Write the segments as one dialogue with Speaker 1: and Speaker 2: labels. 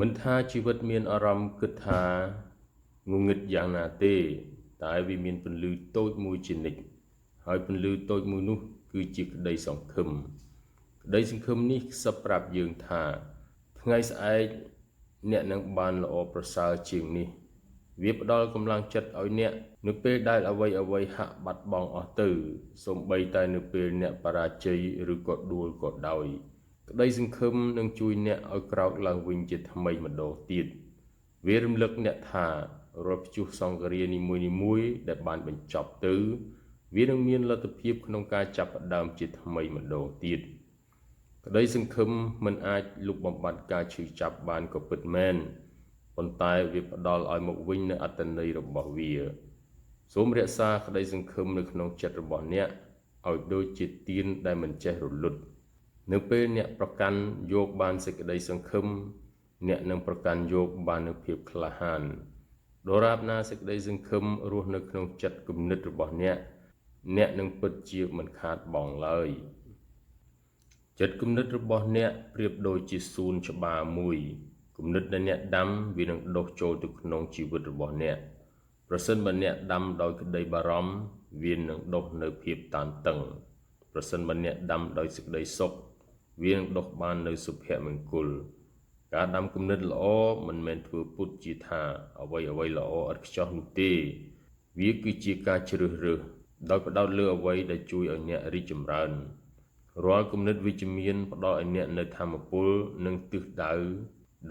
Speaker 1: មិនថាជីវិតមានអារម្មណ៍គិតថាងងឹតយ៉ាងណាទេ តែវាមានពន្លឺតូចមួយជានិច្ច ហើយពន្លឺតូចមួយនោះគឺជាក្តីសង្ឃឹម ក្តីសង្ឃឹមនេះខ្សឹបប្រាប់យើងថា ថ្ងៃស្អែកអ្នកនឹងបានល្អប្រសើរជាងនេះ វាផ្ដល់កម្លាំងចិត្តឲ្យអ្នកនៅពេលដែលអ្វីៗហាក់បាត់បង់អស់ទៅ សូម្បីតែនៅពេលអ្នកបរាជ័យឬក៏ដួលក៏ដោយ ក្តីសង្ឃឹមនឹងជួយអ្នកឲ្យក្រោកឡើងវិញជាថ្មីម្ដងទៀត វារំលឹកអ្នកថារាល់ព្យុះសង្ឃរានីមួយៗដែលបានបញ្ចប់ទៅ វានឹងមានលទ្ធភាពក្នុងការចាប់ផ្ដើមជាថ្មីម្ដងទៀត ក្តីសង្ឃឹមមិនអាចលុបបំបាត់ការឈឺចាប់បានក៏ពិតមែន ប៉ុន្តែវាផ្ដល់ឲ្យមកវិញនូវអត្ថន័យរបស់វា សូមរក្សាក្តីសង្ឃឹមនៅក្នុងចិត្តរបស់អ្នកឲ្យដូចជាទៀនដែលមិនចេះរលត់ នៅពេលអ្នកប្រកាន់យកបានសេចក្តីសង្ឃឹម អ្នកនឹងប្រកាន់យកបាននូវភាពក្លាហាន ដរាបណាសេចក្តីសង្ឃឹមរស់នៅក្នុងចិត្តគំនិតរបស់អ្នក អ្នកនឹងពិតជាមិនខាតបង់ឡើយ ចិត្តគំនិតរបស់អ្នកប្រៀបដូចជាសួនច្បារមួយ គំនិតដែលអ្នកដាំវានឹងដុះចូលទៅក្នុងជីវិតរបស់អ្នក ប្រសិនបើអ្នកដាំដោយក្តីបារម្ភ វានឹងដុះនូវភាពតានតឹង ប្រសិនបើអ្នកដាំដោយសេចក្តីសុខ វានឹងដុះបាននូវសុភមង្គល ការដាំគំនិតល្អមិនមែនធ្វើពុតជាថាអ្វីៗល្អឥតខ្ចោះនោះទេ វាគឺជាការជ្រើសរើសដោយផ្ដោតលើអ្វីដែលជួយឲ្យអ្នករីកចម្រើន រាល់គំនិតវិជ្ជមានផ្ដល់ឲ្យអ្នកនូវថាមពលនិងទិសដៅ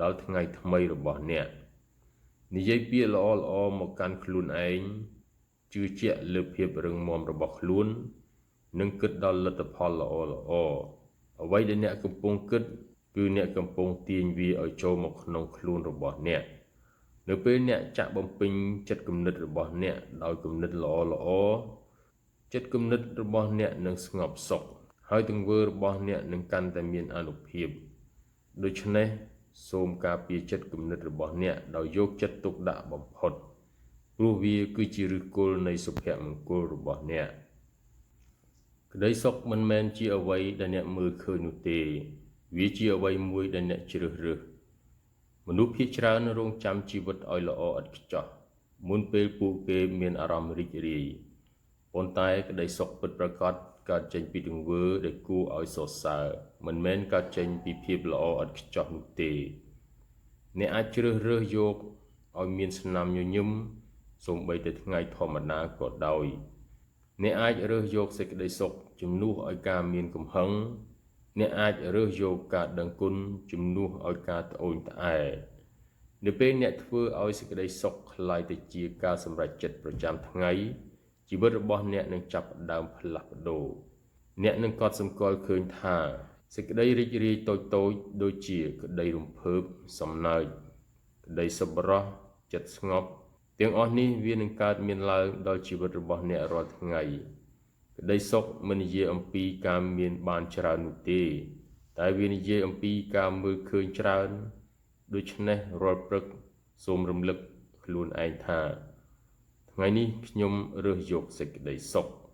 Speaker 1: ដល់ថ្ងៃថ្មីរបស់អ្នក និយាយពាក្យល្អៗមកកាន់ខ្លួនឯង ជឿជាក់លើភាពរឹងមាំរបស់ខ្លួន និងគិតដល់លទ្ធផលល្អៗ អ្វីដែលអ្នកកំពុងគិត គឺអ្នកកំពុងទាញវាឲ្យចូលមកក្នុងខ្លួនរបស់អ្នក នៅពេលអ្នកចាក់បំពេញចិត្តគំនិតរបស់អ្នកដោយគំនិតល្អៗ ចិត្តគំនិតរបស់អ្នកនឹងស្ងប់សុខ ហើយទង្វើរបស់អ្នកនឹងកាន់តែមានអានុភាព ដូច្នេះសូមការពារចិត្តគំនិតរបស់អ្នកដោយយកចិត្តទុកដាក់បំផុត ព្រោះវាគឺជាឫសគល់នៃសុភមង្គលរបស់អ្នក ក្តីសុខមិនមែនជាអ្វីដែលអ្នកមើលឃើញនោះទេ វាជាអ្វីមួយដែលអ្នកជ្រើសរើស មនុស្សភាគច្រើនរង់ចាំជីវិតឲ្យល្អឥតខ្ចោះ មុនពេលពួកគេមានអារម្មណ៍រីករាយ ប៉ុន្តែក្តីសុខពិតប្រាកដកើតចេញពីទង្វើដែលគួរឲ្យសរសើរ មិនមែនកើតចេញពីភាពល្អឥតខ្ចោះនោះទេ អ្នកអាចជ្រើសរើសយកឲ្យមានស្នាមញញឹម សូម្បីតែថ្ងៃធម្មតាក៏ដោយ អ្នកអាចរើសយកសេចក្តីសុខជំនួសឲ្យការមានកំហឹង អ្នកអាចរើសយកការដឹងគុណជំនួសឲ្យការត្អូញត្អែរ នៅពេលអ្នកធ្វើឲ្យសេចក្តីសុខក្លាយទៅជាការសម្រេចចិត្តប្រចាំថ្ងៃ ជីវិតរបស់អ្នកនឹងចាប់ផ្ដើមផ្លាស់ប្ដូរ អ្នកនឹងកត់សម្គាល់ឃើញថាសេចក្តីរីករាយតូចៗដូចជាក្តីរំភើប សំណើច ក្តីសប្បុរស ចិត្តស្ងប់ ទាំងអស់នេះវានឹងកើតមានឡើងដល់ជីវិតរបស់អ្នករាល់ថ្ងៃ ក្តីសុខមិននិយាយអំពីការមានបានច្រើននោះទេ តែវានិយាយអំពីការមើលឃើញច្រើន ដូច្នេះរាល់ព្រឹកសូមរំលឹកខ្លួនឯងថា ថ្ងៃនេះខ្ញុំរើសយកសេចក្តីសុខ។